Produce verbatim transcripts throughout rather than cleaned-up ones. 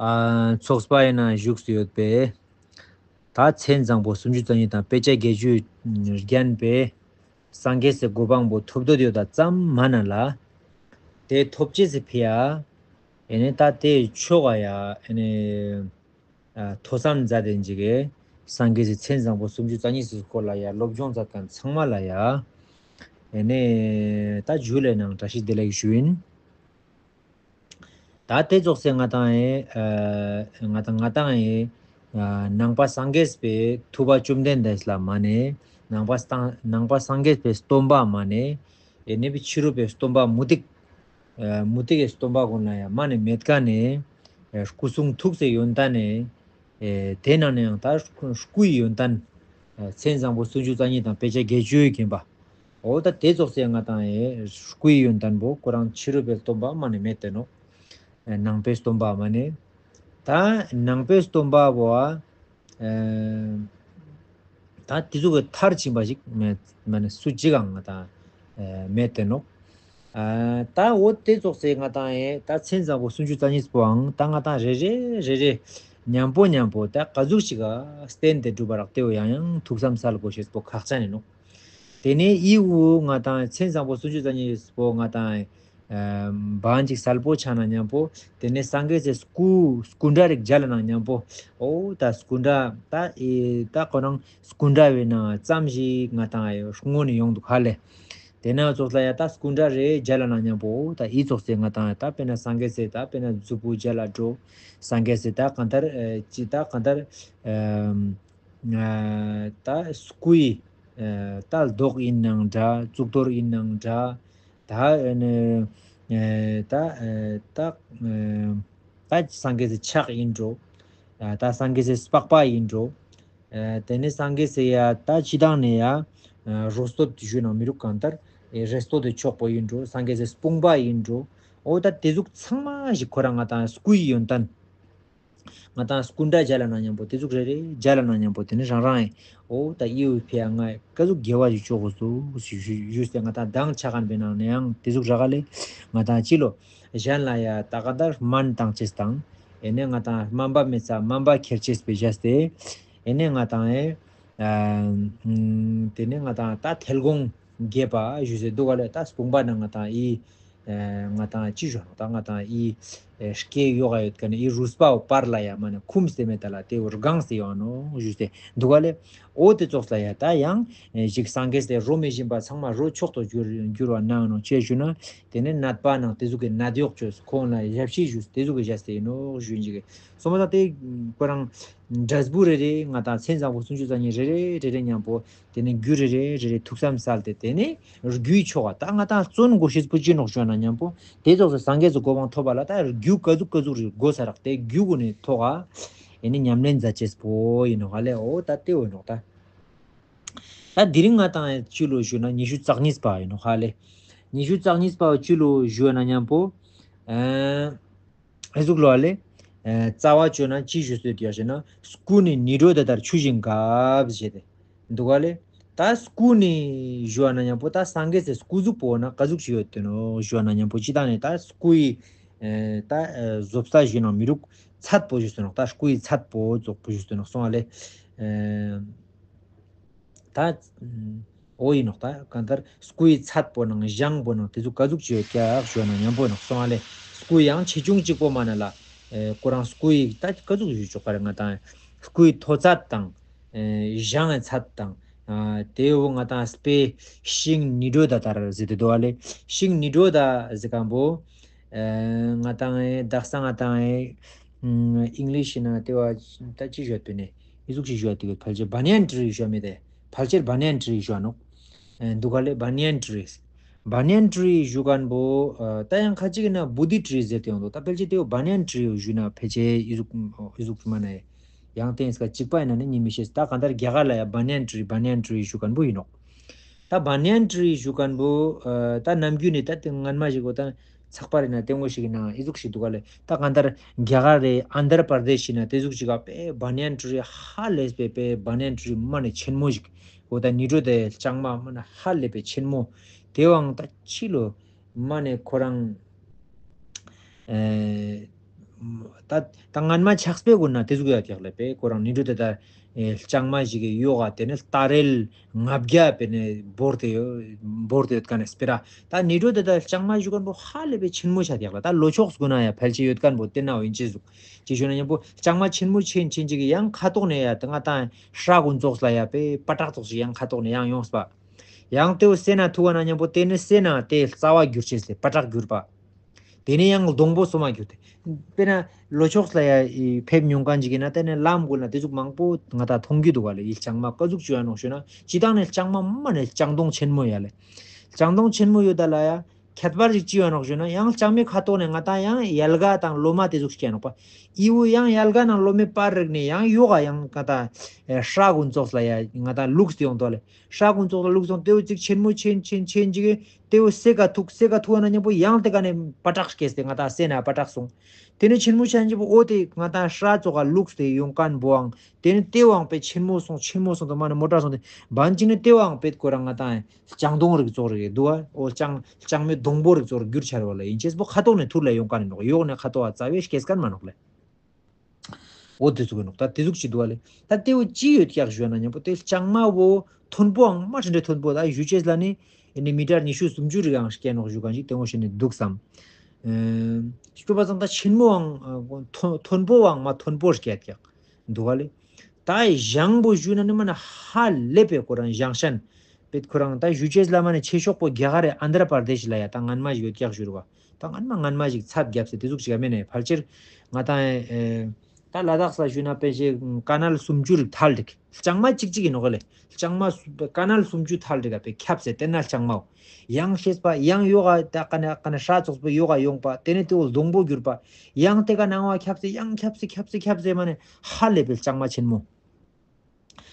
ཨ་ཚོགས་པ་ཡིན་ན་བཞུགས་སུ་ཡོད་པའི་ད་མཚན་བཟང་པོ་སུམ་ཅུ་རྩ་གཉིས་དང་དཔེ་བྱད་བརྒྱད་ཅུ་བརྒྱན་པའི་སངས་རྒྱས་སི་གོ་འཕང་པོ་ཐོབ་འདོད་ཡོད་ད་ཙམ་མ་ན་ལ། དེ་ཐོབ་ཅེས་སི་ཕི་ཡ། ཨེ་ནེ་ད་དེ་ཆོག་ག་ཡ་ཨེ་ནེ་ཨ་ཐོས་བསམ་མཛད་དེ་འཇིག་གེ། སངས་རྒྱས་སི་མཚན་བཟང་པོ་སུམ་ཅུ་རྩ་གཉིས་སི་སྐོར་ལ་ཡ་སློབ་སྦྱོང་མཛད་མཁན་ཚང་མ་ལ་ཡ། ཨེ་ནེ་ད་ཇུ་ལེ་ནང་བཀྲ་ཤིས་བདེ་ལེགས་ཞུ་ཡིན། ད་དེ་ཙོགས་སེ་ང་ཏང་ཨེ་ཨ་ང་ཏང་ང་ཏང་ཨེ་ཨ་ནང་པ་སངས་རྒྱས་པའི་ཐུབ་པ་བཅོམ་ལྡན་འདས་ལ་མ་ནེ། ནང་པ་སངས་ནང་པ་སངས་རྒྱས་པའི་སྟོན་པ་མ་ནེ། ཨེ་ནེ་བི་ཕྱི་རོལ་པའི་སྟོན་པ་མུ་སྟེགས་ཨ་མུ་སྟེགས་ཀྱི་སྟོན་པ་ཀུན་ལ་ཡང་མ་ནེ་མེད་མཁན་ནི་ཨེ་སྐུ་གསུང་ཐུགས་སི་ཡོན་ཏན་ནི་ཨེ་དེ་ནང་ནེ་ཡང་ད་སྐུ་ཡི་ཡོན་ཏན་ཨེ་མཚན་བཟང་པོ་སུམ་ཅུ་རྩ་གཉིས་དང་དཔེ་བྱད་བརྒྱད་ཅུ་ཡོད་མཁན་པ། འོ་ད་དེ་ཙོགས་སེ་ང་ཏང་ཨེ་སྐུ་ཡི་ཡོན་ཏན་པོ་ཁོ་རང་ཕྱི་རོལ་པའི་སྟོན་པ་མ་ནེ་མེད་དེ་ནོག། ཨེ་ནང་པའི་སྟོན་པ་མ་ནེ། ད་ནང་པའི་སྟོན་པ་བོ་ཨ་ཨེ་ད་དེ་ཟུག་གི་མཐར་ཕྱིན་པ་ཞིག་མེད་མ་ནེ་སུ་གཅིག་གང་ང་ཏང་ཨེ་མེད་དེ་ནོག། ཨ་ད་འོ་དེ་ཙོགས་སེ་ང་ཏང་ཨེ་ད་མཚན་བཟང་པོ་སུམ་ཅུ་རྩ་གཉིས་པོའང་ད་ང་ཏང་རེ་རེ་རེ་རེ་མཉམ་པོ་མཉམ་པོ་ད་ག་ཟུག་ཞིག་ག་བསྟེན་ཏེ་སྒྲུབ་པ་རག་དེ་བོ་ཡང་ཡང་ཐུགས་བསམ་སལ་དགོས་ཤེས་པོ་ཁག་ཅན་ཡིན་ནོག། དེ་ནེ་ཨི་བོ་ང་ཏང་མཚན་བཟང་པོ་སུམ་ཅུ་རྩ་གཉིས་པོ་ང་ཏང་ཨེ་བང་ཅིག་གསལ་པོ་ཆགས་ན་མཉམ་པོ། དེ་ནེ་སངས་རྒྱས་སི་སྐུ་སྐུ་འདྲ་རིག་མཇལ་ན་མཉམ་པོ། འོ་ད་སྐུ་འདྲ་ད་ཨེ་ད་ཁོ་རང་སྐུ་འདྲ་བོའི་ནང་ཙམ་ཞིག་ང་ཏང་ཨེ་སྔོན་ནེ་ཡོང་འདུག་ཧ་ལེ། དེ་ནེ་ཙོགས་ལ་ཡ་ད་སྐུ་འདྲ་རེ་མཇལ་ན་མཉམ་པོ། ད་ཨི་ཙོགས་སེ་ང་ཏང་ད་དཔེར་ན་སངས་རྒྱས་སི་ད་དཔེར་ན་མཛུབ་གུ་མཇལ་ལ་འགྲོ། སངས་རྒྱས་སི་ད་གང་ལྟར་ཨེ་ཅི་ད་གང་ལྟར་ཨེ་ཨ་ད་སྐུའི་ཨ་ད་མདོག་ཡིན་ནང་འདྲ། གཙུག་ཏོར་ཡིན་ནང་འདྲ། ད་ཨ་ནི་ཨ་ད་ཨ་ད་ཨ་ད་སངས་རྒྱས་སི་ཕྱག་ཡིན་འགྲོ། ཨ་ད་སངས་རྒྱས་སི་པགས་པ་ཡིན་འགྲོ། ཨ་དེ་ནེ་སངས་རྒྱས་སི་ཡ་ད་སྤྱི་བཏང་ནེ་ཡ་ཨ་རོ་སྟོད་ཞུ་ན་མི་རུག་གང་ལྟར་ཨེ་རེ་སྟོད་དེ་ཕྱོགས་པོ་ཡིན་འགྲོ། སངས་རྒྱས་སི་དཔུང་པ་ཡིན་འགྲོ། འོ་ད་དེ་ཟུག་ཚང་མ་ཞིག་ཁོ་རང་ང་ཏང་སྐུའི་ཡོན་ཏན། ང་ཏང་སྐུ་འདྲ་མཇལ་ན་མཉམ་པོ་དེ་ཟུག་རེ་རེ་མཇལ་ན་མཉམ་པོ་དེ་ནེ་རང་རང་ཨེ་འོ་ད་ཨི་བོའི་ཕི་ཡ་ང་ཀ་ཟུག་དགེ་བ་ཞིག་ཅོ་དགོས་སོ་ཞུ་ཞུ་ཞུས་ཏེ་ང་ཏང་མདང་ཆ་མཁན་པའི་ནང་ནེ་ཡང་དེ་ཟུག་རག་ག་ལེ། ང་ཏང་ཅི་ལོ་གཞན་ལ་ཡ་ད་ག་ད་སྨན་བཏང་ཅེས་དང་། ཨེ་ནེ་ང་ཏང་སྨན་པ་མེད་ས་སྨན་པ་ཁྱེར་ཅེས་པའི་བྱས་ཏེ། ཨེ་ནེ་ང་ཏང་ཨེ་ཨ་དེ་ནེ་ང་ཏང་ད་ཐལ་གོང་རྒྱས་པ་ཞུས་ཏེ་འདུག་ག་ལེ། ད་དཔུང་པ་ནང་ང་ཏང་ཨི་ཨེ་ང་ཏང་ཅི་ཞུ་ནོག། ད་ང་ཏང་ཨི་ཨེ་སྐེ་ཡོག་ག་ཡོད་མཁན་ནི་ཨི་རུས་པའོ་བར་ལ་ཡ་མ་ནེ་ཁུམས་ཏེ་མེད་ད་ལ་དེ་བོ་སྒང་སྟེ་ཡོང་ནོག་ཞུས་ཏེ་འདུག་ག་ལེ། འོ་དེ་ཙོགས་ལ་ཡ་ད་ཡང་ཨེ་ཞིག་སངས་རྒྱས་སི་རོ་མི་བཞིན་པ་ཚང་མ་རོ་མཆོག་ཏུ་གྱུར་གྱུར་བ་གནང་ནོག་ཅེས་ཞུ་ན། དེ་ནེ་ནད་པ་ནང་དེ་ཟུག་གི་ནད་གཡོག་ཅོས་ཁོང་ལ་ཞབས་ཕྱི་ཞུས་དེ་ཟུག་གི་བྱས་ཏེ་ཡིན་ནོག་ཞུ་ཡིན་ཅིག་གི། སོ་མ་ད་དེ་ཁོ་རང་འབྲས་བུ་རེ་རེ་ང་ཏང་མཚན་བཟང་པོ་སུམ་ཅུ་རྩ་གཉིས་རེ་རེ་རེ་རེ་མཉམ་པོ། དེ་ནེ་རྒྱུ་རེ་རེ་རེ་རེ་ཐུགས་བསམ་སལ་ཏེ་དེ་ནེ་རྒྱུའི་ཆོ་ག་ད་ང་ཏང་བརྩོན་དགོས་ཤེས་པོ་ཅི་ནོག་ཞུ་ན་མཉམ་པོ། དེ་ཙོགས་སུ་སངས་རྒྱས་སི་གོ་འཕང་ཐོབ་པ་ལ་ད་རྒྱུ་ཀ་ཟུག་ཀ་ཟུག་རེ་དགོས་ས་རག། དེ་རྒྱུ་གུན་ནི་ཐོག་ག་ཨེ་ནེ་ཉམས་ལེན་མཛད་ཅེས་པོ་ཡིན་ནོག་ཧ་ལེ། འོ་ད་དེ་བོ་ཡིན་ནོག་ད། ད་དེ་རིང་ང་ཏང་ཅི་ལོ་ཞུ་ན་ཉི་ཤུ་རྩ་གཉིས་པ་ཡིན་ནོག་ཧ་ལེ། ཉི་ཤུ་རྩ་གཉིས་པ་ཅི་ལོ་ཞུ་ན་མཉམ་པོ། ཨ་ཨེ་ཟུག་ལོ་ཨ་ལེ། ཨ་རྩ་བ་ཅོ་ན་ཅི་ཞུ་སྟེ་ཡོད་ཞེ་ན། སྐུ་ནི་ནི་རོ་དྷ་ལྟར་ཆུ་བཞིན་འགབ་ཞེས་ཏེ་འདུག་ག་ལེ། ད་སྐུ་ནི་ཞུ་བ་ན་མཉམ་པོ་ད་སངས་རྒྱས་སི་སྐུ་གཟུགས་པོ་ན་ཀ་ཟུག་ཅིག་ཡོད་དེ་ནོག་ཞུ་བ་ན་མཉམ་པོ་ཅི་ད་ནི་ད་སྐུ་ཡི་ཨེ་ད་ཨེ་བཟོ་ལྟ་ཞུ་ན་མི་རུག་ཚད་པོ་ཞུ་སྟེ་ནོག། ད་སྐུ་ཡི་ཚད་པོ་ཙོགས་པོ་ཞུ་སྟེ་ནོག་སོང་ཨ་ལེ། ཨེ་ད་འོ་ཡིན་ནོག། ད་གང་ལྟར་སྐུའི་ཚད་པོ་ནང་ཞེང་པོ་ནང་དེ་ཚོ་ཀ་ཟུག་ཅིག་ཡོད་ཀྱག་ཞུ་ན་མཉམ་པོ་ནོག་སོང་ཨ་ལེ། སྐུ་ཡང་ཆེ་ཆུང་གཅིག་པོ་མ་ན་ལ། ཨེ་ཁོ་རང་སྐུའི་ད་ཀ་ཟུག་ཞུ་ཆོག་ག་རེ་ང་ཏང་། སྐུའི་མཐོ་ཚད་དང་། ཨེ་ཞེང་ངི་ཚད་དང་། ཨ་དེ་བོ་ང་ཏང་དཔེ་ཤིང་ནི་རོ་དྷ་ལྟར་ཟེར་ཏེ་འདུག་ཨ་ལེ། ཤིང་ནི་རོ་དྷ་ཟེར་མཁན་པོ། ཨེ་ང་ཏང་ཨེ་དག་ས་ང་ཏང་ཨེ་ཨིང་ལིཤ་ན་དེ་བ་ད་ཅི་ཞུ་དུས་ནས་ཨི་ཟུག་ཅིག་ཞུ་དུས་ཕལ་ཆེར་བྷ་ནི་ཡན་ཊི་རི་ཞུ་མི་དེ། ཕལ་ཆེར་བྷ་ནི་ཡན་ཊི་རི་ཞུ་ནོག། ཨེ་འདུག་ག་ལེ་བྷ་ནི་ཡན་ཊི་རི། བྷ་ནི་ཡན་ཊི་རི་ཞུ་མཁན་པོ་ཨ་ད་ཡང་ཁ་ཅིག་གི་ན་བོ་དྷི་ཊི་རི་ཟེར་ཏེ་ཡོང་འདུག། ད་ཕལ་ཆེར་དེ་བོ་བྷ་ནི་ཡན་ཊི་རི་ཞུ་ན་ཕལ་ཆེར་ཨི་ཟུག་ཨི་ཟུག་མ་ན་ཡང་ཡང་དེ་ཡིན་ས་གཅིག་པ་ཡིན་ན་ནི་ཉི་མི་ཤེས། ད་གང་ལྟར་རྒྱ་གར་ལ་ཡང་བྷ་ནི་ཡན་ཊི་རི་བྷ་ནི་ཡན་ཊི་རི་ཞུ་མཁན་པོ་ཡིན་ནོག། ད་བྷ་ནི་ཡན་ཊི་རི་ཞུ་མཁན་པོ་ཨ་ད་ནམ་རྒྱུན་ནས་ད་དེ་སྔན་མ་ཞིག་གོ་ད་ཚགས་པ་རེ་ན་ལྟད་མོ་ཞིག་ཡིན་ན་ཨི་ཟུག་ཞིག་འདུག་ག་ལེ། ད་གང་ལྟར་རྒྱ་གར་རེ་ཨན་དྷྲ་པར་དེཤ་ཡིན་ན་དེ་ཟུག་ཞིག་ག་དཔེ་བྷ་ནི་ཡན་ཊི་རི་ཧ་ལས་པའི་དཔེ་བྷ་ནི་ཡན་ཊི་རི་མ་ནེ་ཆེན་མོ་ཞིག་གོ། ད་ནི་རོ་དྷ་ལྕང་མ་མ་ནེ་ཧ་ལས་པའི་ཆེན་མོ། དེ་བོའང་ད་ཕྱི་ལོ་མ་ནེ་ཁོ་རང་ཨེ་ ད་ད་སྔན་མ་ཆགས་པའི་སྒོ་ན་དེ་ཟུག་ཡོད་ཀྱག་ལེ། པེ་ཁོ་རང་ནི་འགྲོ་དེ་ད་ལྕང་མ་ཞིག་གི་ཡོག་ག་དེ་ནི་སྟ་རེལ་ལྔ་བརྒྱ་པེ་ནི་བོར་ཏེ་ཡོད་བོར་ཏེ་ཡོད་ཀ་ནི་སྤེ་ར། ད་ནི་འགྲོ་དེ་ད་ལྕང་མ་ཞུ་ཁན་པོ་ཧ་ལས་པེ་ཆེན་མོ་ཆ་ཀྱག་ལེ། ད་ལོ་ཕྱོགས་སྒོ་ན་ཡ་ཕལ་ཆེ་ཡོད་ཁན་པོ་དེ་ན་འོ་ཡིན་ཅེས་ཟུག་ཅི་ཞུ་ན་ཉམ་པོ་ལྕང་མ་ཆེན་མོ་ཆེན་ཆེན་ཅིག་གི་ཡང་ཁ་ཐོག་ནས་ཡ་ད་ང་ད་ཧྲ་གུན་ཙོགས་ལ་ཡ་པེ་པ་ཏྲག་ཙོགས་ཤིག་ཡང་ཁ་ཐོག་ནས་ཡང་ཡོངས་པ། ཡང་དེ་བོ་སེ་ན་ཐུག་པ་ན་ཉམ་པོ་དེ་ནི་སེ་ན་དེ་རྩ་བ་གྱུར་ཅེས་ལེ་པ་ཏྲག་གྱུར་པ། དེ་ནས་ཡང་སྡོང་པོ་སོ་མ་གྱུར་ཏེ། དཔེར་ན་ལོ་ཕྱོགས་ལ་ཡ་ཕེབས་མྱོང་ཁན་ཅིག་ཡིན་ན་དེ་ནས་ལམ་གུན་ལ་དེ་ཟུག་མང་པོ་ང་ད་མཐོང་རྒྱུ་འདུག་ག་ལེ། ཡི་ལྕང་མ་ཀ་ཟུག་ཅིག་ཡོད་ནོག་ཞུ་ན་སྤྱི་བཏང་ནས་ལྕང་མ་མ་ནས་ལྕང་སྡོང་ཆེན་མོ་ཡ་ལེ། ལྕང་སྡོང་ཆེན་མོ་ཡོད་ད་ལ་ཡ་ཁྱད་པར་ཅིག་ཅི་ཡོད་ནོག་ཞུ་ན་ཡང་ལྕང་མའི་ཁ་ཐོག་ནས་ང་ད་ཡང་ཡལ་ག་དང་ལོ་མ་དེ་ཟུག་སྐྱེ་ནོག་པ། ཨི་བོ་ཡང་ཡལ་ག་ནང་ལོ་མའི་པར་རིག་ནས་ཡང་ཡོག་ག་ཡང་ང་ད་ཧྲ་གུན་ཙོགས་ལ་ཡ་ང་ད་ལུགས་ཏེ་ཡོང་དོ་ལེ། ཧྲ་གུན་ཙོགས་ལ་ལུགས་སོང་དེ་བོ་ཅིག་ཆེན་མོ་ཆེན་ཆེན་ཆེན་ཅིག་གི་དེ་བོ་སེ་ག་ཐུག་སེ་ག་ཐུག་ན་ཉམ་པོ་ཡང་དེ་ག་ནས་པ་ཏྲག་སྐྱེས་ཏེ་ང་ད་སེ་ན་པ་ཏྲག་སོང་། དེ་ནས་ཆེན་མོ་ཆེན་ཅིག་པོ་འོ་དེ་ང་ད་ཧྲ་ཙོགས་ག་ལུགས་ཏེ་ཡོང་ཁན་བོའང་དེ་ནས་དེ་བོའང་པེ་ཆེན་མོ་སོང་ཆེན་མོ་སོང་དུ་མ་ནས་མོ་ཏྲ་སོང་དེ་བན་ཅིག་ནས་དེ་བོའང་པེ་ཁོ་རང་ང་ད་ལྕང་སྡོང་རིགས་ཙོགས་རིགས་འདུག་ཨ། འོ་ལྕང་ལྕང་མའི་སྡོང་པོ་རིགས་ཙོགས་རིགས་གྱུར་ཆ་ར་བ་ལ་ཡིན་ཅེས་པོ་ཁ་ཐོག་ནས་ཐུར་ལ་ཡོང་ཁན་ནོག་ཡོག་ནས་ཁ་ཐོག་ག་རྩ་བའི་སྐྱེས་ཁན་མ་ནོག་ལེ། འོ་དེ་ཟུག་ཡིན་ནོག་ད་དེ་ཟུག་ཅིག་འདུག་བ་ལེ། ད་དེ་བོ་ཅི་ཡོད་ཀྱག་ཞུ་ན་ཉམ་པོ་དེ་ལྕང་མ་བོ་མཐོན་པོའང་མ་ཁྲི་འདྲེ་མཐོན་པོ་ད་ཞུ་ཅེས་ལ་ནི་ཨེ་ནི་མི་ཊར་ཉི་ཤུ་སུམ་ཅུ་རིགས་ཡང་སྐྱེ་ནོག་ཞུ་གང་ཞིག་དེ་ངོ་ཤེས་ནི་འདུག་བསམ། ཨེ་སྤྲོ་པ་ཚང་ད་ཆེན་མོའང་མཐོ་མཐོན་པོའང་མ་མཐོན་པོ་སྐྱེ་ཀྱག་འདུག་བ་ལེ། ད་ཞང་པོ་ཞུ་ན་ནི་མ་ན་ཧ་ལས་པའི་ཁོ་རང་ཞང་ཞན། པེད་ཁོ་རང་ད་ཞུ་ཅེས་ལ་མ་ནི་ཆེ་ཤོག་པོ་རྒྱ་གར་རི་ཨན་དྷྲ་པར་དེཤ་ལ་ཡ་ད་སྔན་མ་ཞིག་ཡོད་ཀྱག་ཞུ་རུ་བ། ད་སྔན་མ་སྔན་མ་ཞིག་ཚད་བརྒྱབ་སྟེ་དེ་ཟུག་ཞིག་ཨ་མེ་ནས་ཕལ་ཆེར་ང་ད་ཨེ་ད་ལ་དྭགས་ས་ཞུ་ན་པེ་ཞེ་ཀ་ནལ་སུམ་ཅུ་རིགས་ཐལ་འགྲིག་ལྕང་མ་གཅིག་གཅིག་ཡིན་ནོག་ལེ། ལྕང་མ་སུ་ཀ་ནལ་སུམ་ཅུ་ཐལ་འགྲིག་ག་པེ་ཁྱབ་སྟེ་དེ་ན་ལྕང་མའོ། ཡང་ཤེས་པ་ཡང་ཡོག་ག་ད་ཀ་ནེ་ཀ་ནེ་ཧྲ་ཙོགས་པོ་ཡོག་ག་ཡོང་པ་དེ་ནས་དེ་བོ་སྡོང་པོ་གྱུར་པ། ཡང་དེ་ཀ་ནང་བ་ཁྱབ་སྟེ་ཡང་ཁྱབ་སྟེ་ཁྱབ་སྟེ་ཁྱབ་སྟེ་མ་ནས་ཧ་ལས་པའི་ལྕང་མ་ཆེན་མོ།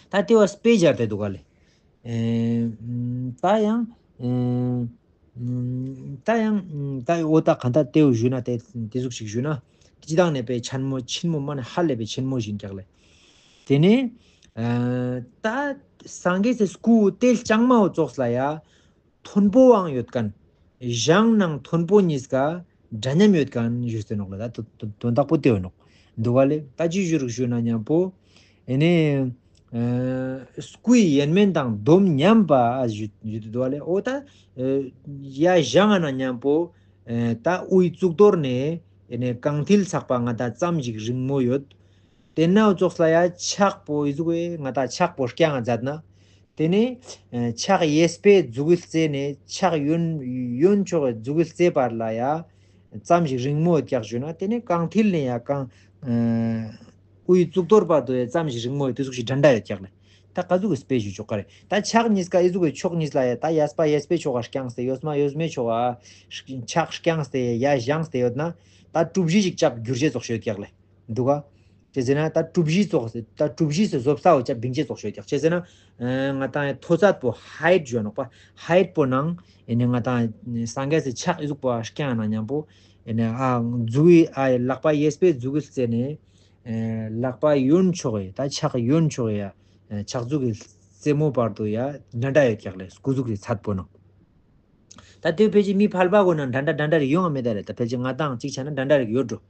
ད་དེ་བ་དཔེ་སྦྱར་ཏེ་འདུག་ག་ལེ། ཨེ་ད་ཡང་ཨེ་ད་ཡང་ད་འོ་ད་ག་ད་དེ་བོ་ཞུ་ན་དེ་དེ་ཟུག་ཞིག་ཞུ་ན་སྤྱི་བཏང་ནས་པེ་ཆེན་མོ་ཆེན་མོ་མ་ནས་ཧ་ལས་པའི་ཆེན་མོ་ཞིག་ཀྱག་ལེ། དེ་ནས་ཨ་ད་སངས་རྒྱས་སི་སྐུ་དེ་ལྕང་མའོ་ཙོགས་ལ་ཡ། མཐོན་པོའང་ཡོད་ཁན། ཞང་ནང་མཐོན་པོ་གཉིས་ཀ་འདྲ་མཉམ་ཡོད་ཁན་ཞུས་ཏེ་ནོག་ལེ། ད་དོ་དོ་དོན་དག་པོ་དེ་ཡོད་ནོག་འདུག་བ་ལེ། ད་ཅི་ཞུ་རུག་ཞུ་ན་ཉམ་པོ་ཨེ་ནི་ཨ་སྐུའི་ཡན་མན་དང་སྡོམ་མཉམ་པ་ཞུ་ཞུ་དུ་འདུག་བ་ལེ། འོ་ད་ཨེ་ཡ་ཞང་ང་ན་ཉམ་པོ་ཨེ་ད་དབུའི་གཙུག་ཏོར་ནས་ཨེ་ནི་རྐང་མཐིལ་ཚག་པ་ང་ད་ཙམ་ཞིག་རིང་མོ་ཡོད། དེ་ནའོ་ཙོགས་ལ་ཡ་ཕྱག་པོ་ཨི་ཟུག་གི་ང་ད་ཕྱག་པོ་རྐྱང་ང་མཛད་ན། དེ་ནས་ཨ་ཕྱག་གཡས་པའི་མཛུ་གུའི་རྩེ་ནས་ཕྱག་གཡོན་གཡོན་ཕྱོགས་ཀྱི་མཛུ་གུའི་རྩེ་བར་ལ་ཡ་ཙམ་ཞིག་རིང་མོ་ཀྱག་ཞུ་ན། དེ་ནས་རྐང་མཐིལ་ནས་ཡ་རྐང་ཨ་དབུའི་གཙུག་ཏོར་བར་དུ་ཡ་ཙམ་ཞིག་རིང་མོ་ཡ་དེ་ཟུག་ཞིག་འདྲ་འདྲ་ཡོད་ཀྱག་ལེ། ད་ག་ཟུག་གི་དཔེ་ཞུ་ཆོག་ག་རེ། ད་ཕྱག་གཉིས་ཀ་ཨི་ཟུག་གི་ཕྱོགས་གཉིས་ལ་ཡ་ད་གཡས་པ་གཡས་པའི་ཕྱོགས་ཀ་རྐྱང་སྟེ་གཡོན་མ་གཡོན་མའི་ཕྱོགས་ཀ་ཕྱག་རྐྱང་སྟེ་ཡ་ཞང་སྟེ་ཡོད་ན་ད་གྲུ་བཞི་ཞིག་ཅབ་གྱུར་ཅེས་ཙོགས་ཤིག་ཡོད་ཀྱག་ལེ། འདུག་ག་ཅི་ཟེར་ན་ད་གྲུ་བཞི་ཙོགས་ད་གྲུ་བཞི་སི་བཟོ་ས་བོ་ཅབ་བིང་ཅེས་ཙོགས་ཤིག་ཡོད་ཀྱག་ཅི་ཟེར་ན་ཨ་ང་ཏང་མཐོ་ཚད་པོ་ཧའིཊ་ཞུ་ནོག་པ། ཧའིཊ་པོ་ནང་ཨེ་ནི་ང་ཏང་སངས་རྒྱས་སི་ཕྱག་ཨི་ཟུག་པོ་རྐྱང་ན་མཉམ་པོ་ཨེ་ནི་ཨ་མཛུ་གུའི་ཨ་ལག་པ་གཡས་པའི་མཛུ་གུའི་རྩེ་ནས་ཨེ་ལག་པ་གཡོན་ཕྱོགས་ཡ་ད་ཕྱག་གཡོན་ཕྱོགས་ཡ་ཨེ་ཕྱག་མཛུ་གུའི་རྩེ་མོ་བར་དུ་ཡ་འདྲ་འདྲ་ཡོད་ཀྱག་ལེ། སྐུ་གཟུགས་སི་ཚད་པོ་ནང་། ད་དེ་ཕལ་ཆེར་མི་ཕལ་པ་གུན་ན་འདྲ་འདྲ་འདྲ་འདྲ་རིགས་ཡོང་ང་མེད་ད་ལེ། ད་ཕལ་ཆེར་ང་ཏང་གཅིག་ཆ་ན་འདྲ་འདྲ་རིགས་ཡོད་འགྲོ།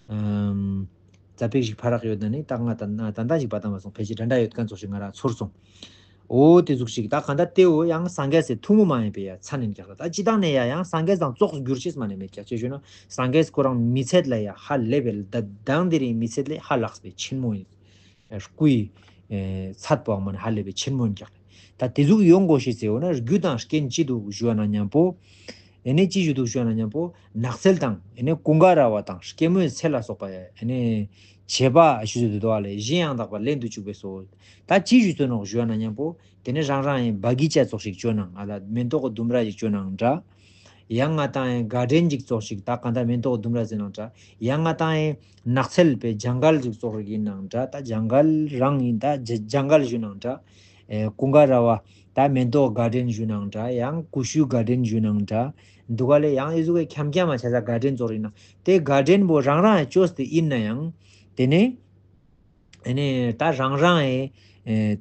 ཨམ། ཙ་པིག་ཞིག་ཕ་རག་ཡོད་ན་ནི་ད་ང་ད་ད་ད་ཞིག་པ་ད་མ་སོང་ཕལ་ཆེར་འདྲ་འདྲ་ཡོད་མཁན་ཙོགས་ཤིག་ང་ར་ཚོར་སོང་། འོ་དེ་ཟུག་ཞིག་ད་གང་ད་དེ་འོ་ཡང་སངས་རྒྱས་སི་ཐུན་མོང་མ་ཡིན་པའི་ཡ་མཚན་ཡིན་ཀྱག་ལེ། ད་སྤྱི་བཏང་ནས་ཡ་ཡང་སངས་རྒྱས་དང་ཙོགས་འགྱུར་ཅེས་མ་ནས་མེད་ཀྱག་ཅི་ཞུ་ན་སངས་རྒྱས་ཁོ་རང་མི་ཚད་ལ་ཡ་ཧ་ལས་པའི་ད་དང་དེ་རིང་མི་ཚད་ལས་ཧ་ལས་པའི་ཆེན་མོ་ཡིན། སྐུའི་ཨེ་ཚད་པོའང་མ་ནི་ཧ་ལས་པའི་ཆེན་མོ་ཡིན་ཀྱག་ལེ། ད་དེ་ཟུག་ཡོང་དགོས་ཤེས་ཟེར་བ་ན་རྒྱུ་དང་རྐྱེན་ཅི་འདུག་ཞུ་བ་ན་མཉམ་པོ། ཨེ་ནི་ཅི་ཞུ་འདུག་ཞུ་བ་ན་མཉམ་པོ་ནགས་ཚལ་དང་ཨེ་ནི་ཀུན་དགའ་ར་བ་དང་སྐྱེད་མོས་ཚལ་ལ་སོགས་པ་ཨེ་ནི་བྱེད་པ་ཞུ་ཟེར་དུ་དོ་བ་ལེ་གཞན་ཡང་དག་པ་ལེན་དུ་བཅུག་པས་སོ། ད་ཅི་ཞུ་ཚོད་ནོག་ཞུ་བ་ན་མཉམ་པོ་དེ་ནི་རང་རང་ཨེ་བ་གི་ཅ་ཙོགས་ཤིག་བཅོ་ནང་ཨ་ལ་མེ་ཏོག་གི་ལྡུམ་ར་ཞིག་བཅོ་ནང་འདྲ། ཡང་ང་ཏང་ཨེ་གར་ཌེན་ཅིག་ཙོགས་ཤིག་ད་གང་ལྟར་མེ་ཏོག་ལྡུམ་ར་ཟེར་ནང་འདྲ། ཡང་ང་ཏང་ཨེ་ནགས་ཚལ་པའི་ཇང་གལ་ཅིག་ཙོགས་རིགས་ཡིན་ནང་འདྲ། ད་ཇང་གལ་རང་ཡིན་ད་ཇ་ཇང་གལ་ཞུ་ནང་འདྲ། ཨེ་ཀུན་དགའ་ར་བ་ད་མེ་ཏོག་གར་ཌེན་ཞུ་ནང་འདྲ། ཡང་ཀུ་ཤུ་གར་ཌེན་ཞུ་ནང་འདྲ། འདུག་ག་ལེ། ཡང་ཨི་ཟུག་གི་ཁྱམ་ཁྱམ་མ་ཆ་ས་གར་ཌེན་ཙོགས་རིགས་ནང་དེ་གར་ཌེན་པོ་རང་རང་ཨེ་བཅོས་ཏེ་ཡིན་ན་ཡང་དེ་ནས། ཨེ་ནི་ད་རང་རང་ཨེ་ཨེ་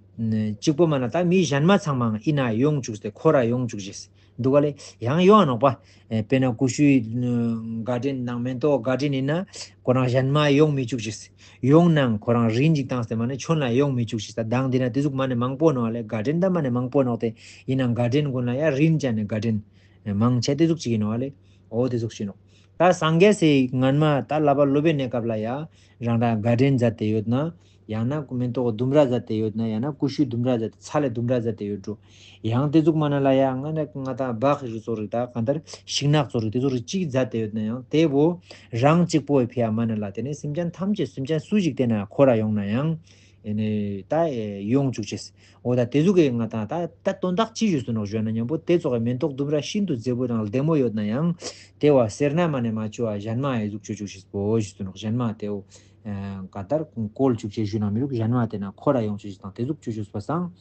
གཅིག་པོ་མ་ན་ད་མི་གཞན་མ་ཚང་མའང་ཨི་ན་ཡོང་བཅུག་སྟེ་ཁོ་ར་ཡོང་བཅུག་ཅེས། འདུག་ག་ལེ། ཡང་ཡོང་ང་ནོག་པ། ཨེ་དཔེར་ན་ཀུ་ཤུའི་ཨ་དགའ་སྟོན་དང་མེ་ཏོག་དགའ་སྟོན་ཡིན་ན་ཁོ་རང་གཞན་མ་ཡོང་མི་བཅུག་ཅེས། ཡོང་ནའང་ཁོ་རང་རིན་ཅིག་བཏང་སྟེ་མ་ནེ་ཁྱོད་ལ་ཡོང་མི་བཅུག་ཅེས། ད་དང་དེ་ན་དེ་ཟུག་མ་ནེ་མང་པོ་ནོག་ལེ། དགའ་སྟོན་ད་མ་ནེ་མང་པོ་ནོག་སྟེ། ཡིན་ནའང་དགའ་སྟོན་ཀུན་ལ་ཡང་རིན་ཅན་ནི་དགའ་སྟོན་མང་ཆེ་དེ་ཟུག་ཅིག་ཡིན་ནོག་ལེ། འོ་དེ་ཟུག་ཅིག་ནོག། ད་སངས་རྒྱས་སི་སྔན་མ་ད་བསླབ་པ་སློབ་པའི་གནས་སྐབས་ལ་ཡང་རང་རང་དགའ་སྟོན་མཛད་དེ་ཡོད་ན། ཡང་ན་མེ་ཏོག་ལྡུམ་ར་མཛད་དེ་ཡོད་ན། ཡང་ན་ཀུ་ཤུ་ལྡུམ་ར་མཛད་དེ་ཚལ་ལྡུམ་ར་མཛད་དེ་ཡོད་འགྲོ། ཡང་དེ་ཟུག་མ་ནེ་ལ་ཡང་ང་ནི་ང་ཏང་བག་རི་ཙོགས་རིགས་ད་གང་ལྟར་ཤིང་ནགས་ཙོགས་རིགས་དེ་ཟུག་རིགས་ཅིག་མཛད་དེ་ཡོད་ན་ཡང་དེ་བོ་རང་གཅིག་པོའི་ཕི་ཡ་མ་ནེ་ལ་དེ་ནེ་སེམས་ཅན་ཐམས་ཅད་སེམས་ཅན་སུ་ཞིག་དེ་ན་འཁོར་ར་ཡོང་ན་ཡང་ཨེ་ནི་ད་ཨེ་ཡོང་བཅུག་ཅེས། འོ་ད་དེ་ཟུག་གི་ང་ཏང་ད་ད་དོན་དག་ཅི་ཞུས་སུ་ནོག་ཞུ་ན་མཉམ་པོ་དེ་ཙོགས་མེ་ཏོག་ལྡུམ་ར་ཤིན་ཏུ་མཛེས་པོ་དང་ལྡེ་མོ་ཡོད་ན་ཡང་དེ་བོ་སེར་སྣ་མ་ནེ་མ་བཅོ་བ་གཞན་མ་ཨེ་ཟུག་བཅོ་བཅུག་ཅེས་པོ་ཞུས་སུ་ནོག། གཞན་མ་དེ་བོ་ཨ་གང་ལྟར་བཀོལ་བཅུག་ཅེས་ཞུ་ན་མི་རུག། གཞན་མ་དེ་ན་འཁོར་ར་ཡོང་བཅུག་ཅེས་དང་དེ་ཟུག་བཅོ་བཅུག་པ་སང་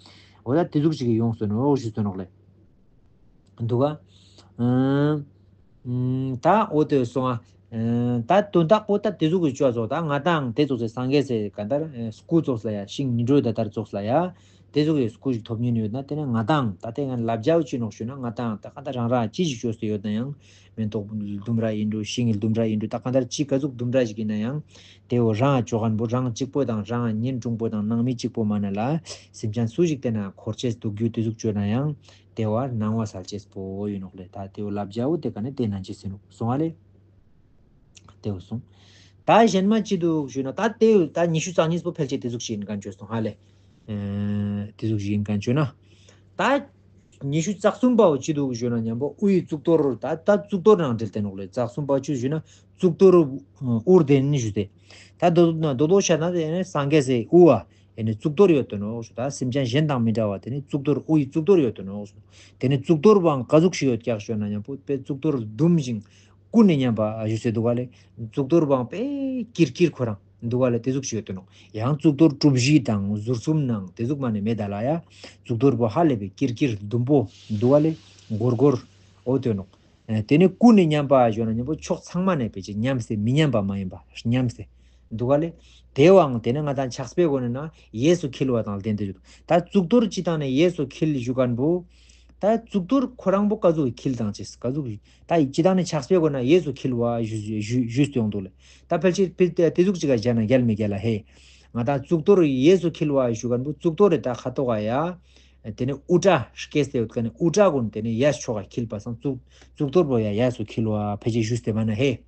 འོ་ད་དེ་ཟུག་ཅིག་གི་ཡོང་སུ་ནོག་ཞུས་སུ་ནོག་ལེ། འདུག་ག། ཨ་ཨ་ད་འོ་དེ་སོང་ཨ། ཨ་ད་དོན་དག་པོ་ད་དེ་ཟུག་གི་བཅོ་ཙོགས་ད་ང་ཏང་དེ་ཙོགས་སེ་སངས་རྒྱས་སི་གང་ལྟར་ཨ་སྐུ་ཙོགས་ལ་ཡ་ཤིང་ཉི་འགྲོ་ད་ལྟར་ཙོགས་ལ་ཡ་དེ་ཟུག་གི་སྐུ་ཞིག་ཐོབ་ཉིན་ཡོད་ན་དེ་ནེ་ང་ཏང་ད་དེ་ང་ལབ་ཇའོ་ཅི་ནོག་ཞུ་ན་ང་ཏང་ད་གང་ལྟར་རང་རང་ཅི་ཞིག་བཅོས་ཏེ་ཡོད་ན་ཡང་མེ་ཏོག་ལྡུམ་ར་ཡིན་འགྲོ་ཤིང་ལྡུམ་ར་ཡིན་འགྲོ་ད་གང་ལྟར་ཅི་ག་ཟུག་ལྡུམ་ར་ཞིག་ཡིན་ན་ཡང་དེ་བོ་རང་བཅོ་མཁན་པོ་རང་གཅིག་པོ་དང་རང་གཉེན་དྲུང་པོ་དང་ནང་མི་གཅིག་པོ་མ་ནེ་ལ་སེམས་ཅན་སུ་ཞིག་དེ་ན་འཁོར་ཅེས་འདུག་རྒྱུ་དེ་ཟུག་བཅོས་ན་ཡང་དེ་བོ་སྣང་བ་སལ་ཅེས་པོ་ཡིན་ནོག་ལེ། ད་དེ་བོ་ལབ་ཇའོ་དེ་ག་ནེ་དེ་ནང་ཅི་ཟེར་ནོག་སོང་ཨ་ལེ། དེ་བོ་སོང་། ད་གཞན་མ་ཅི་འདུག་ཞུ་ན་ད་དེ་བོ་ད་ཉི་ཤུ་རྩ་གཉིས་པོ་ཕལ་ཆེར་དེ་ཟུག་ཞིག་ཡིན་མཁན་བཅོས་སོང་ཧ་ལེ། ཨེ་དེ་ཟུག་ཞིག་ཡིན་མཁན་བཅོས་ན། ད་ཉི་ཤུ་རྩ་གསུམ་པའོ་ཅི་འདུག་ཞུ་ན་མཉམ་པོ་དབུའི་གཙུག་ཏོར་ད་ད་གཙུག་ཏོར་ནང་འབྲེལ་ཏེ་ནོག་ལེ། རྩ་གསུམ་པ་ཅི་ཞུ་ན་གཙུག་ཏོར་དབུར་ལྡན་ཞུ་སྟེ། ད་དོ་དོ་དོ་ཤ་ན་དེ་ནི་སངས་རྒྱས་སི་དབུ་བ། དེ་ནི་གཙུག་ཏོར་ཡོད་དོ་ནོག་ཞུ། ད་སེམས་ཅན་གཞན་དང་མི་འདྲ་བ་དེ་ནི་གཙུག་ཏོར་དབུའི་གཙུག་ཏོར་ཡོད་དོ་ནོག་ཞུ། དེ་ནི་གཙུག་ཏོར་བོའང་ག་ཟུག་ཞིག་ཡོད་ཀྱག་ཞུ་ན་མཉམ་པོ་དཔེ་གཙུག་ཏོར་ཟླུམ་ཞིང་ཀུན་ནས་མཉམ་པ་ཞུ་སེ་འདུག་ག་ལེ། གཙུག་ཏོར་བོའང་དཔེ་ཀིར་ཀིར་ཁོ་རང་འདུག་ག་ལེ། དེ་ཟུག་ཞིག་ཡོད་དོ་ནོག། ཡང་གཙུག་ཏོར་གྲུ་བཞི་དང་ཟུར་གསུམ་ནང་དེ་ཟུག་མ་ནེ་མེད་ད་ལ་ཡ། གཙུག་ཏོར་བོ་ཧ་ལས་པའི་ཀིར་ཀིར་ཟླུམ་པོ་འདུག་ག་ལེ། སྒོར་སྒོར་འོ་དོ་ནོག། ཨེ་དེ་ནི་ཀུན་ནས་མཉམ་པ་ཞུ་ན་མཉམ་པོ་ཕྱོགས་ཚང་མ་ནེ་ཕལ་ཆེར་མཉམ་སྟེ་མི་མཉམ་པ་མ་ཡིན་པ་མཉམ་སྟེ་འདུག་ག་ལེ། དེ་བོའང་དེ་ནི་ང་ཏང་ཕྱག་དཔེའི་སྒོ་ནས་ན་གཡས་སུ་འཁྱིལ་བ་དང་ལྡན་ཏེ་ཡོད། ད་གཙུག་ཏོར་སྤྱི་བཏང་ནས་གཡས་སུ་འཁྱིལ་ཞུ་མཁན་པོ། ད་གཙུག་ཏོར་ཁོ་རང་པོ་ག་ཟུག་འཁྱིལ་དང་ཅེས་ག་ཟུག་ད་སྤྱི་བཏང་ནས་ཕྱག་དཔེའི་སྒོ་ནས་གཡས་སུ་འཁྱིལ་བ་ཞུ་ཞུ་ཞུས་ཏེ་ཡོང་འདུག་ལེ། ད་ཕལ་ཆེར་ཕལ་དེ་ཟུག་ཅིག་ག་བྱས་ན་རྒྱལ་མི་རྒྱལ་ལ་ཧེ། ང་ཏང་གཙུག་ཏོར་གཡས་སུ་འཁྱིལ་བ་ཞུ་མཁན་པོ་གཙུག་ཏོར་རེ་ད་ཁ་ཐོག་ག་ཡ། དེ་ནི་དབུ་སྐྲ་སྐྱེས་ཏེ་ཡོད་མཁན་ནི་དབུ་སྐྲ་ཀུན་དེ་ནི་གཡས་ཕྱོགས་ཀ་འཁྱིལ་པ་སང་གཙུག་གཙུག་ཏོར་བོ་ཡ་གཡས་སུ་འཁྱིལ་བ་ཕལ་ཆེར་ཞུས་ཏེ་མ་ན་ཧེ།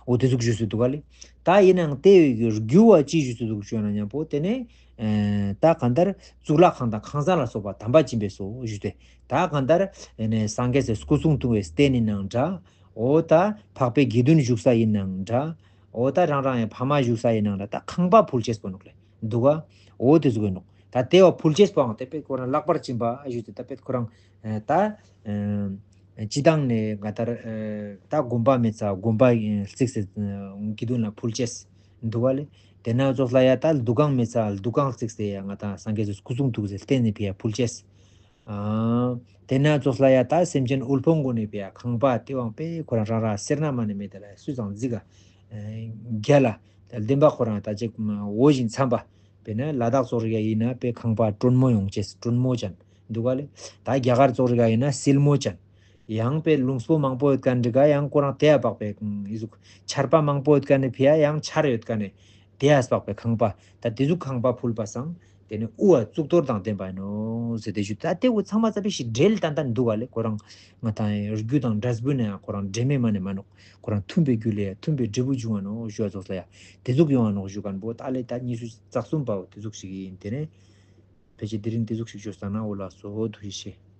འོ་དེ་ཟུག་ཞུས་སུ་འདུག་ག་ལེ། ད་ཡིན་ནའང་དེ་རྒྱུ་བ་ཅི་ཞུས་སུ་འདུག་ཞུ་ན་མཉམ་པོ་དེ་ནི་ཨེ་ད་གང་ལྟར་གཙུག་ལག་ཁང་དང་ཁང་བཟང་ལ་སོགས་པ་དམ་པ་སྦྱིན་པས་སོ་ཞུས་ཏེ། ད་གང་ལྟར་ཨེ་ནི་སངས་རྒྱས་སི་སྐུ་གསུང་ཐུགས་ཀྱི་རྟེན་ཡིན་ནའང་འདྲ། འོ་ད་འཕགས་པའི་དགེ་འདུན་བཞུགས་ས་ཡིན་ནའང་འདྲ། འོ་ད་རང་རང་ཡང་ཕ་མ་བཞུགས་ས་ཡིན་ནའང་འདྲ། ད་ཁང་པ་ཕུལ་ཅེས་པོ་ནོག་ལེ། འདུག་ག། འོ་དེ་ཟུག་ཡིན་ནོག། ད་དེ་བོ་ཕུལ་ཅེས་པོའང་དེ་དཔེ་ཁོ་རང་ལྷག་པར་སྦྱིན་པ་ཞུས་ཏེ་ད་དཔེ་ཁོ་རང་ཨེ་ད་ཨེ་སྤྱི་བཏང་ནས་ང་ལྟར་ཨེ་ད་དགོན་པ་མེད་ས་དགོན་པ་ཨེ་བརྩིགས་སེ་ཨེ་དགེ་འདུན་ལ་ཕུལ་ཅེས་འདུག་ག་ལེ། དེ་ན་ཙོགས་ལ་ཡ་ད་འདུ་ཁང་མེད་ས་འདུ་ཁང་བརྩིགས་སེ་ཡ་ང་ཏང་སངས་རྒྱས་སི་སྐུ་གསུང་ཐུགས་སི་རྟེན་ནི་ཕི་ཡ་ཕུལ་ཅེས། ཨ་དེ་ན་ཙོགས་ལ་ཡ་ད་སེམས་ཅན་དབུལ་ཕོངས་ཀུན་ནི་ཕི་ཡ་ཁང་པ་དེ་བོའང་དཔེ་ཁོ་རང་རང་རང་སེར་སྣ་མ་ནེ་མེད་དེ་ལ་སུས་ཀྱང་བརྩིགས་ག་ཨེ་རྒྱལ་ལ་ད་བདེན་པ་ཁོ་རང་ད་ཅིག་འོ་ཞིང་འཚམས་པ། དཔེར་ན་ལ་དྭགས་ཙོགས་རིགས་ཡིན་ན་དཔེ་ཁང་པ་དྲོན་མོ་ཡོང་ཅེས་དྲོན་མོ་ཅན་འདུག་ག་ལེ། ད་རྒྱ་གར་ཙོགས་རིགས་ཡིན་ན་སིལ་མོ་ཅན། ཡང་དཔེ་ལུང་སྤོ་མང་པོ་ཡོད་མཁན་རིགས་ཡང་ཁོ་རང་དེ་ཡ་དཔག་པའི་ཨི་ཟུག་ཆར་པ་མང་པོ་ཡོད་མཁན་ནི་ཕི་ཡ་ཡང་ཆར་ཡོད་མཁན་ནི་དེ་ཡ་དཔག་པའི་ཁང་པ། ད་དེ་ཟུག་ཁང་པ་ཕུལ་བ་སང་དེ་ནི་དབུ་བ་གཙུག་ཏོར་དང་ལྡན་པ་ཡིན་ནོ་ཟེར་ཏེ་ཞུ། ད་དེ་བོ་ཚང་མ་ཙ་པིག་ཞིག་འབྲེལ་ཏན་ཏན་འདུག་ག་ལེ། ཁོ་རང་ང་ཏང་རྒྱུ་དང་འབྲས་བུ་ནི་ཡང་ཁོ་རང་འབྲེལ་མེད་མ་ནེ་མ་ནོག། ཁོ་རང་མཐུན་པའི་རྒྱུ་ལས་མཐུན་པའི་འབྲས་བུ་འབྱུང་བ་ནོག་ཞུ་བ་ཙོགས་ལ་ཡ། དེ་ཟུག་ཡོང་བ་ནོག་ཞུ་མཁན་པོ་ད་ལེ་ད་ཉི་ཤུ་རྩ་གསུམ་པའོ་དེ་ཟུག་ཞིག་ཡིན། དེ་ནས་ཕལ་ཆེར་དེ་རིང་དེ་ཟུག་ཞིག་བཅོས་ཙང་ན་འོ་ལགས་སོ། ཐུགས་རྗེ་ཆེ།